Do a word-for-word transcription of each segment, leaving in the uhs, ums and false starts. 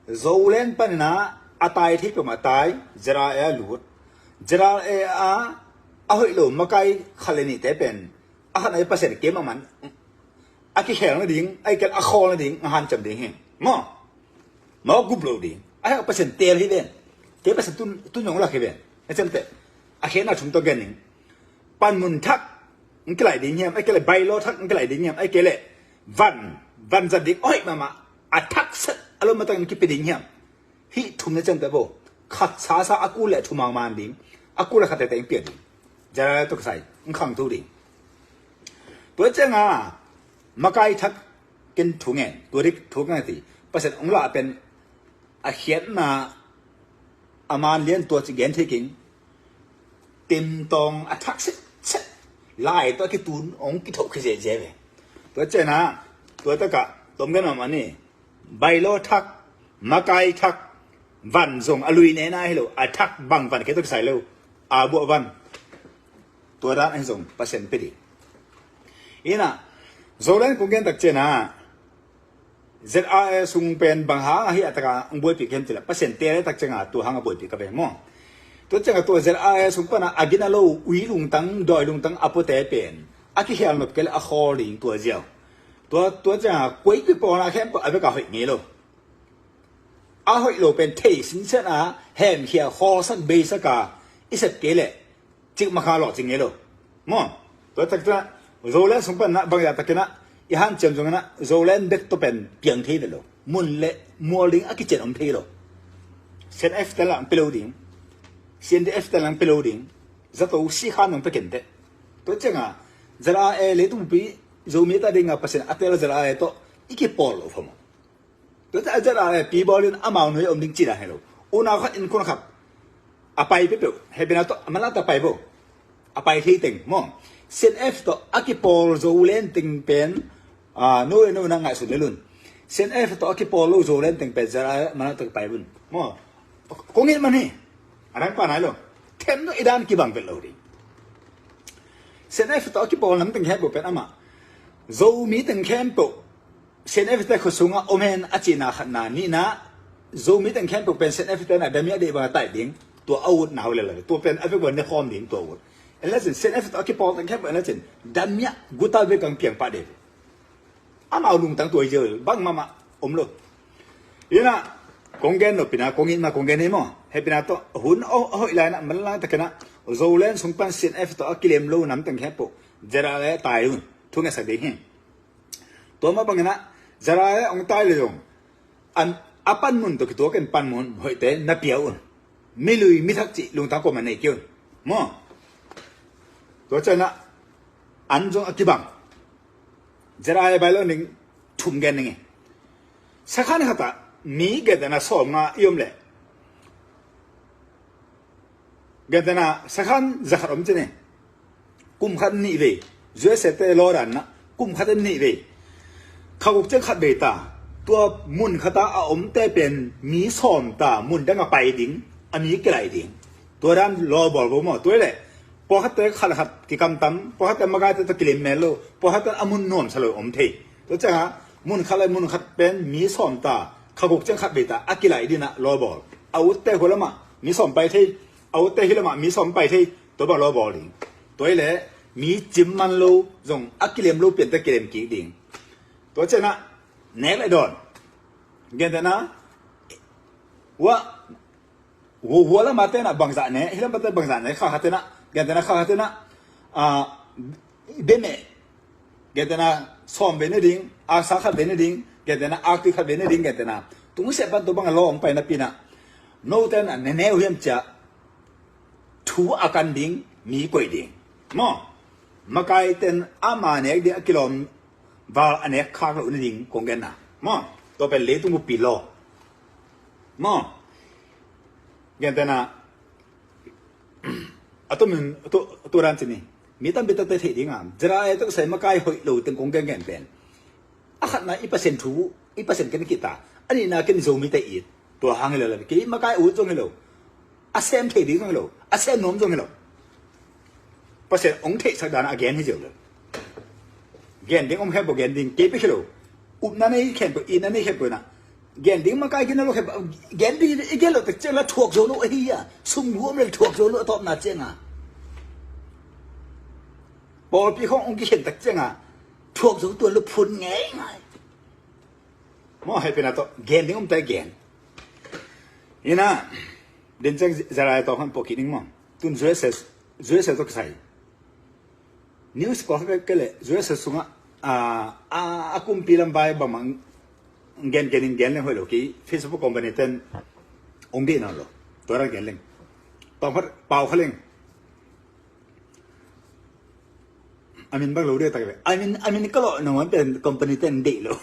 Zoland panin ah a tai thei peuhmah tai, ZRA a lut. ZRA a a hoih lo makai khat le nihte pen a khatna i Pasian kei mahmah a kikhel nading, a kikhel a khawl nading, a hanciam ding hi. Maw? Maw gup lo ding. A hek Pasian teel hi ven. Kei Pasian tun, tun zong lak hi ven. A ciamteh. A khena thum tawh gen ning. Panmun thak, ang kilai ding hiam, a kei le bailo thak, ang kilai ding hiam, a kei le van, van zat ding, oi mama, a thak set, a lo matak ang kipi ding hiam. Hih thum na ciamteh bo. Khat sasa a kul le thum a man ding. A kul le khat tete ang pia ding. ZRA tawh kisai, ang khang thu ding. Tua cianga, makai thak, ken thu ngen, tua dik thu ngen ti. Pasian ang la pen, a khiatna, a man lian tua ci gen thei king. Timtawng a thak set set. Lai tua kitun ong kithoh khizia zia ve. Tua ciana, tua taka, tom gen om ani. Bailo thak, makai thak, van zong a lui nena hi lo, a thak bang van kei tua kisai lo. A buah van. Tua dan ahi zong, Pasian pia ding. Ina, Zoland kong gen tak ciana, ZRA sung pen bang hang ahi a taka ang buaipih kem tila Pasian teel a tak cianga tua hang a buaipih ka ve maw. Tua cianga tua ZRA sung pana a gina lo ui lungtang, doi lungtang a puate pen a kikhial nop kei le a khawl ding tua ziau. Tua, tua cianga kuai kui pawna khempeuh a veka hoih ngei lo. A hoih lo pen thei sinsian a hemkhia khawlsak beisak a i sep kei le cik makha lawh cik ngei lo. Maw? Tua tak ciana Zoland sung panna bangzah takina i hanciam zongina Zoland bek tawh pen piang thei ve lo. Mun le mual ding a kician om thei lo. CNF te lang pe lo ding. CNDF te lang pe lo ding. Zato sikhan nong pe kente. Tua cianga ZRA leitung pi Zomi ta dinga Pasian a tel ZRA tawh i kipawl lo fa maw. Tua cianga ZRA pi bawlin amau nui om ding cina helo. Unau khat in kun khat a pai pepeuh hepina tawh a malata pai bo. A pai thei teng maw. CNF tawh a kipawl Zoland teng pen, a, no le no na ngaihsun le lun. CNF tawh a kipawl lo Zoland teng pen ZRA malata pai bun maw. Kong it man hi. A dang pa nai lo. Them no i dan kibang vet lo ding. CNF tawh a kipawl nam teng khempeuh pen amah Zomi teng khempeuh CNF te khua sungah om hen a cihna khatna, nihna Zomi teng khempeuh pen CNF te na damiah deih bang a taih ding. Tua a ut nau le la tua pen a vek bang ne khawm ding tua ut. En la cin CNF tawh a kipawl teng khempeuh en la cin damiah guta vek ang piang pah deh. Amau lungtang tua i zel bang mahmah om lo. Ina kong gen lo pina kong in ma kong gen hi maw. Hepina tawh hun a hoih lai na man lai takena Zoland sung pan CNF tawh a kilem lo nam teng khempeuh ZRA le tai un thu ngetsak ding hi. Tua mah bangina ZRA le ong tai le zong an a panmun tawh kituak in panmun hoihte na piau un. Milui mithak cih lungtang koma nei kei un maw. Tua ciana an zong a kibang. ZRA bailo ning thum gen ning e. Sakhan khatah mi gentena sawm nga i om leh gentena sakhan zakhat om cine. Kum khat nih vei. USA te lawdanna kum khat in nih vei. Khaguk ciang khat vei ta. Tua mun khata a omte pen mi sawm ta mun danga pai ding a mi kilai ding. Tua dan lawbawl bo maw tua i leh pawlkhatte khat khat kikamtam pawlkhatte magaite tawh kilim mel lo pawlkhatte a mun nuamsa lo om thei. Tua cianga mun khat le mun khat pen mi sawm ta khaguk ciang khat vei ta a kilai dinah lawbawl. A utte hulamah mi sawm pai thei. A utte hilamah mi sawm pai thei. Tua bang lawbawl ding. Tua i leh mi cim man lo zong a kilem lo piante kilem kik ding. Tua cianah nek le dawn. Gentena wah Hu-, hua lamah tenah bangzah ne, hi lamah tenah bangzah ne, kha khat tenah, gentena kha khat tenah, ah, bemeh, gentena sawm vei nading, aksa khat vei nading, gentena aktui khat vei nading, gentena tungsiah pan tua bangah law hong pai napinah, no tenah ne neu hiam ciah, thu a kan ding, mi koih ding. Maw, makai ten ama nek ding a kilawm val a nek khak loh nading kong genna. Maw, tua pen leitung buppi law. Maw, gentena a tumin a tu, a tu dan cini mi tampi takte theih dinga ZRA tawh kisai makai hoih lo teng kong gengen pen a khatna i Pasian thu i Pasian ken kita a nihna ken Zomite it tua hang hi lo la kei makai ut zong hi lo. A sem thei ding zong hi lo. A sem nuam zong hi lo. Pasian ong theihsak dan a gen hi zeu lo. Gen ding om khempeuh gen ding kei pek hi lo. Upna nei khempeuh itna nei khempeuh na Gen ding makai gen lo khe, gen ding i gen lo tak ciang la thuak zo lo ahi a. Sum guam le thuak zo lo a tawpna ciang a. Pawlpi khong ong kikhen tak ciang a. Thuak zo tuan lo phun ngei ngai. Maw hehpihna tawh gen ding om ta gen. Ina, den ciang zalai tawh khan pawh kik ding maw. Tun U S S, U S S tawh kisai. News pawh kha kei leh U S S sungah a, a, a kumpi lam vai bangmah gen gen in gen leng hoih lo kei. Facebook company ten ong deih nawn lo. Tua dan gen leng. Pau kha, pau kha leng. A min bang lo deuh tak ve. A min, a min ka lawh nangawn pen company ten deih lo.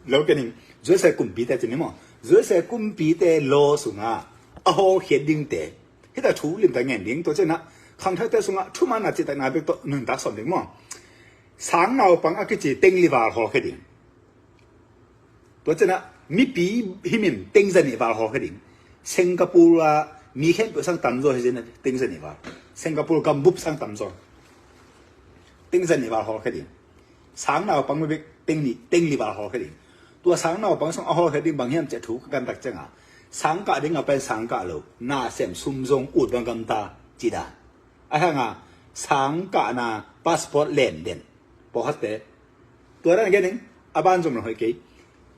Lo kening. U S S kumpite cin ni maw. U S S kumpite law sungah a hawlkhiat dingte. Hita thu limta ngen ding tua cianah khangthakte sungah thumanna cihtakna bek tawh nuntak sawm ding maw. Sang naupang a kici teng li val hawlkhia ding. Tua cianah mipi himin teng zanih val hawlkhia ding. Singapore ah mi khempeuh sang tamzaw hi zin teng zanih val. Singapore gambup sang tamzaw. Teng zanih val hawlkhia ding. Sang naupang bek teng li, teng li val hawlkhia ding. Tua sang naupang sung a hawlkhia ding bang hiam ciah thu ka kantak ciangah. Sang kah ding a pen sang kah lo. Na sem sum zong ut bang gamta cih dan. A hanga sang kahna passport len den. Pawlkhatte. Tua dan gen ning a ban zom lo hoih kei.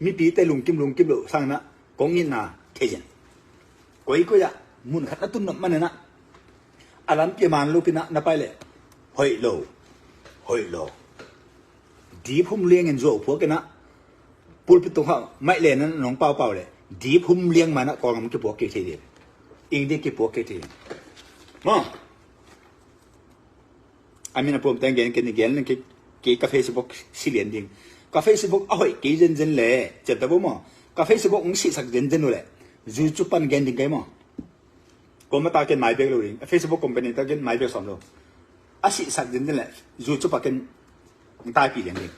Mipite lungkim lungkim lo sangna kong itna thei zen. Koikoi ah mun khat na tun nop manena a lampi a man lupina na pai leh hoih lo. Hoih lo. Dip hum liangin zuau phuak ina pulpit tung hau maih lena nong paupau leh dip hum liang mana Kawlgam kipuak kei thei ding. India kipuak kei thei ding. Maw. A min a puamte gen kei ni gen leng kei, kei ka Facebook si lian ding. Ka Facebook a hoih kei zenzen le ciamta bo maw. Ka Facebook ong sihsak zenzen uh le YouTube pan gen ding kei maw. Koma ta ken mai bek lo ding. A Facebook company ta ken mai bek sawm lo. A sihsak zenzen le YouTube a ken ong taipih lian ding.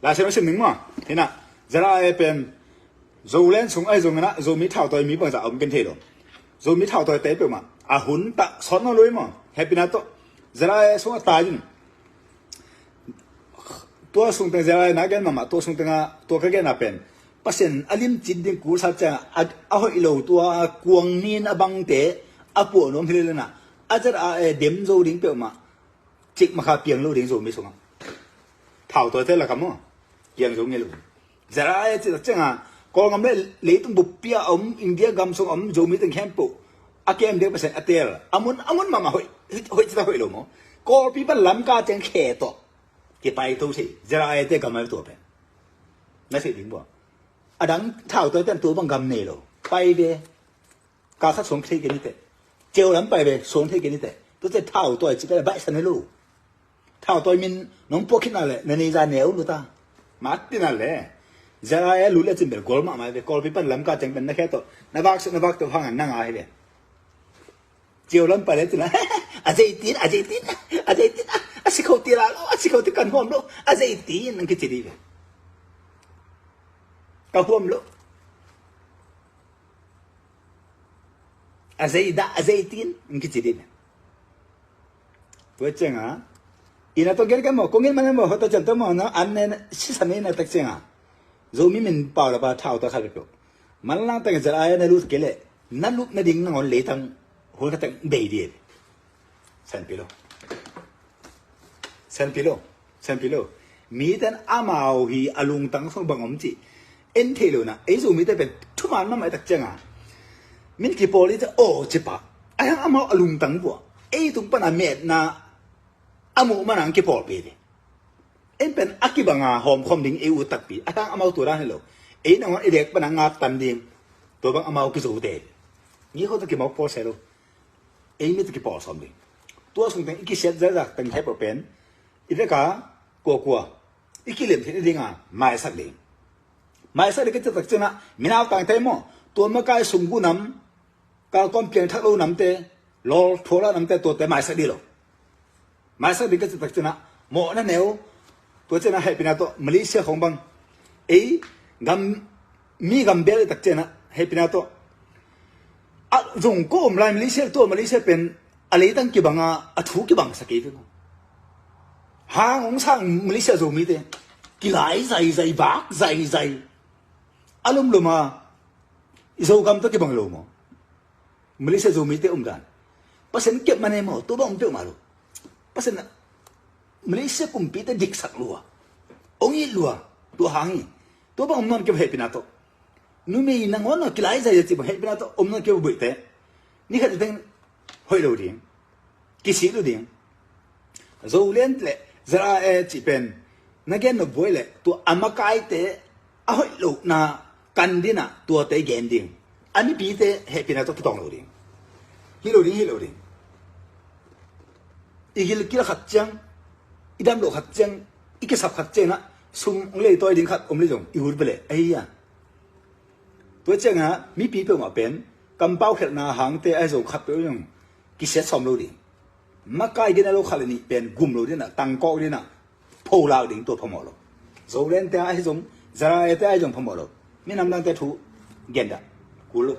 Laisen ong sim ding maw. Hina zara e pen Zoland sung ahi zongin ah Zomi thautawi mi bangzah a om ken thei lo. Zomi thautawite peuhmah a hun tah sawt nawn lo hi maw. Hehpihna tawh zara e sung a tai in. Tua sung teng zara e na gen mahmah tua sung tengah tua ka genna pen Pasian a limcin ding kulsa ciangah a, a hoih lo tua kuang nin a bangte a puah nuam hi lelena a zara e dem zo ding peuhmah cikmah kha piang lo ding Zomi sungah. Thautawite lakah maw piang zo ngei lo. Zara e cih tak ciangah Kawlgam le leitung buppi a om India gam sung a om Zomi teng khempeuh a kem ding Pasian a teel a mun, a mun mahmah hoih, hoih cita hoih lo maw. Kawlpi pan Lamka ciang khe tawh kipai to thei zara e te gam a tua pen na thei ding bua. A dang thautawite an tua bang gam nei lo. Pai ve. Kalsak suang thei kei niteh. Ceu lam pai ve suang thei kei niteh. Tua ciah thautawi cih pen a baihsan hi lo. Thautawi min nong puak khitna le na neih zah neu lut a. Mak tina le zara e lut le cin bel gol mahmah ve. Kawlpi pan Lamka ciang pen na khe tawh na vak suk na vak tawh hangah na ngai hi ve. Ceu lam pai le cin la a zeitin, a zeitin, a zeitin, a sikho ti la lo, a sikho ti kan huam lo, a zeitin nang kici dih ve. Ka huam lo. A zei dah, a zeitin nang kici dih ve. Tua ciangah ina tawh gen kan maw kong in man maw hota cian tawh maw na an ne sisa ne na tak ciangah Zomi min pau la pa thau ta khat peuh manlang tak zara e na lut kei leh na lut na ding nangawn leitang hul khat tak bei dih. Sanpi lo. Sanpi lo. Sanpi lo. Miten amau hi a lungtang sung bang om cih en thei lo na ei Zomite pen thuman mahmah i tak cianga min kipawl i ciah aw ci pah. Ahi hang amau a lungtang vua ei tung pana metna a muh mana ang kipawlpi ve. En pen a kibanga hawmkhawm ding ei ut takpi ahi hang amau tua dan hi lo. Ei nangawn i dek pana ngaktan ding tua bang amau kizote ve. Ngi khawh tawh kimawk pawl se lo. Ei mi tawh kipawl sawm ding. Tua sungteng i kisiat zahzah teng khempeuh pen i veka kuakua i kilem theih nadinga maisak ding. Maisak ding ka cih tak ciangah minautangte maw tua makai sunggu nam kalkawm piangthak lo namte lawl thuaklah namte tuate maisak ding lo. Maisak ding ka cih tak ciangah mawhna neu tua ciangah hehpihna tawh Malaysia khawng bang ei gam mi gam bel i tak ciangah hehpihna tawh a zong ko om lai Malaysia tua Malaysia pen a leitang kibanga a thu kibangsa kei ve ko. Hang hong sang Malaysia Zomite Kilai zaizai, vak zaizai. A lomlom a, i Zogam tawh kibang lo maw? Malaysia Zomite omdan. Pasian kep man e maw, tua bang om peuhmah lo. Pasian Malaysia kumpite diksak lua, ong it lua, tua hang hi. Tua bang om nawn kei hehpihna tawh. Numei nangawn a kilai zaizai cih bang hehpihna tawh om nawn kei buaite. Ni khat i teng hoih lo ding, kisik lo ding. Zoland le ZRA cih pen na gen nop buai le tua a makaite a hoih lohna kan dinah tuate gen ding. A mipite hehpihna tawh kitawng lo ding. Hi lo ding, hi lo ding. I gilkial khat ciang, i dam loh khat ciang, i kisap khat ciang ah sum hong leitawi ding khat om le zong i ut ve le ahi a. Tua ciangah mipi peuhmah pen kampau khialhna hangte ahi zong khat peuh zong kisiat sawm lo ding. Makai gina lo khat le nih pen gum lo dinah, tangkawk dinah, pholak ding, tua phamawh lo. Zoland te ahi zong, ZRA te ahi zong phamawh lo. Minam dangte thu gen dah. Kul lo.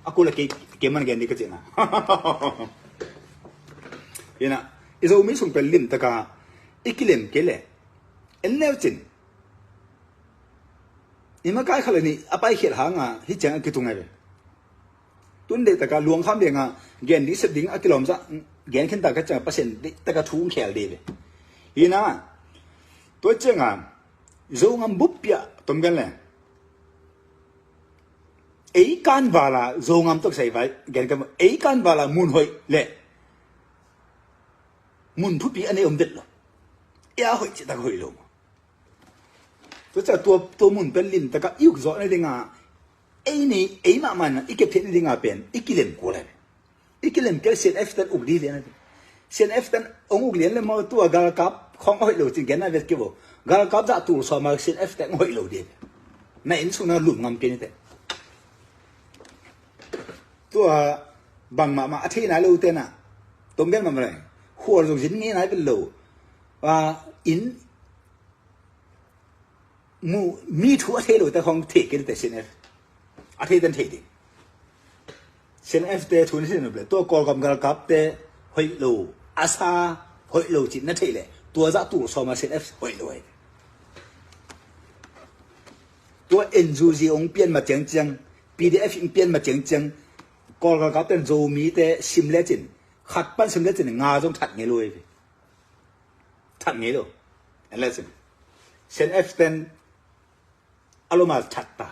A kul a kei, kei man gen ding ka cihna. Inah, i Zomi sung pen limtaka i kilem kei le en leu cin i makai khat le nih a paikhiat hanga hih ciang a kitung ai ve. Tun deihtaka luangkham dinga gen ding sep ding a kilawmzah gen khinta ka cianga Pasian deihtaka thu ong khel dih ve. Hina, tua cianga Zongam buppiah tom gen le ei kanvala Zongam tawh kisai vai gen ka, ei kanvala mun hoih le mun thupi a nei om det lo. Ei a hoih cihtak hoih lo. Tua ciah tua, tua mun pen limtaka i uk zawh nadinga ei nei, ei mahmah na i kep theih nadinga pen i kilem kul ai. I kilem kei CNF ten uk dih lian a ding. CNF ten ong uk lian le maw, tua galkap khawng a hoih lo cin genna vet kei bo. Galkap zah tul sawma CNF ten ong hoih lo dih. Na inn sungna lum ngam kei ni te. Tua bang mahmah a thei nai lo tena tom gen mahmah le khual zong zin ngei nai vet lo. Inn mu mi thu a thei lo te khong thei kei te CNF. A thei ten thei ding. CNF te thu ni thei nup le tua Kawlgam galkap te hoih lo, a sa hoih lo cin na thei le tua zah tul sawma CNF hoih lo ai. Tua NUG ong pian ma ciangciang, PDF ong pian ma ciangciang, Kawl galkap ten Zomi te sim lecin, khat pan sim lecin nga zong that ngei lo hi. That ngei lo. En lecin CNF ten a loma that ta.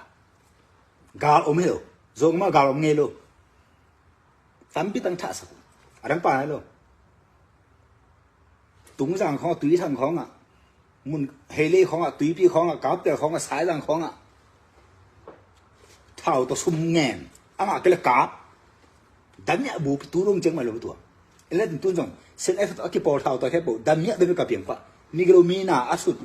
Gal om hi lo. Zong ma gal om ngei lo. Tampi tang thah sak. A dang pa nai lo. Tungzang khawngah, Tuithang khawngah, mun Heilei khawngah, Tuipi khawngah, Kaptel khawngah, Saizang khawngah thau tawh sum ngen. Amah kei le kap. Damiah bu tu dong ciang mai lo tua. Ila tin tun zong CNF tawh a kipawl thau tawh khepeuh damiah bebe ka piang pah. Migilo mina a sut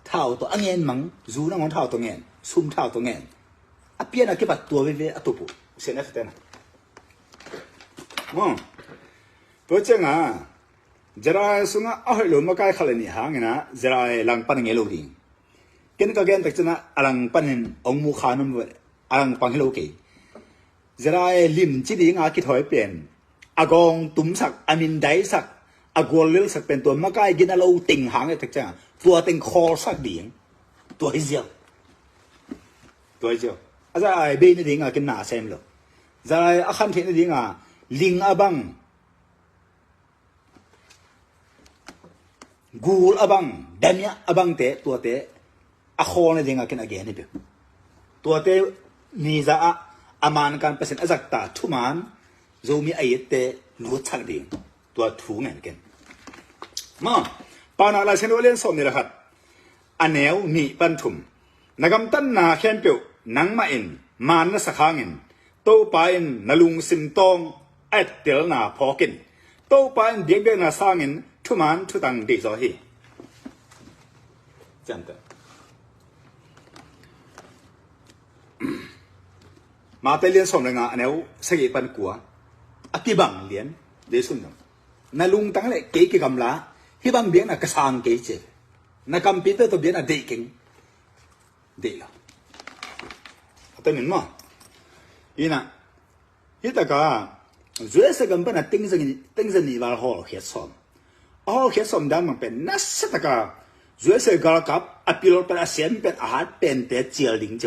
thau tawh a ngen mang. Zu nangawn thau tawh ngen. Sum thau tawh ngen. A pian a kipat tua veve a tup uh CNF tena. Maw. Tua cianga ZRA sungah a hoih lo makai khat le nih hangina ZRA langpan a ngei lo ding. Ken ka gen tak ciangah a langpanin ong mu kha num ve. A langpang hi lo kei. ZRA lim ci dinga kithawi pen a gawng tumsak, a min daisak, a gual lilsak pen tua makai gina lo teng hang e tak ciangah tua teng khawlsak ding. Tua hi ziau. Tua hi ziau. A ZRA bei nadinga ken na sem lo. ZRA a khan theih nadinga ling a bang, gul a bang, damiah a bangte tuate a khawl nadinga ken a gen hi peuh. Tuate niza ah a mankan Pasian a zakta thuman Zomi a itte lutsak ding. Tua thu ngen ken. Ma, Paunak Lai Siangtho a lian sawm nih le khat, a neu nih pan thum. Na gamtatna khempeuh nangmah in man na sak hangin Topa in na lungsim tawng a ettelna phawkin Topa in biakbiakna sangin thuman thutang deihzaw hi. Ciamteh. Mate lian sawm le nga a neu sagih pan kua a kibang lian dei sun dong. Na lungtang le kei kigamla hih bang biakna ka sang kei ci. Na kampite tawh biakna deih keng. Deih lo. A temin maw. Hina. Hitaka U S A gam pana tengzani, tengzani val hawlkhiat sawm. A hawlkhiat sawm dan bang pen nasa taka U S A galkap A pil pen, a sem pen, a hat pente cial ding ci.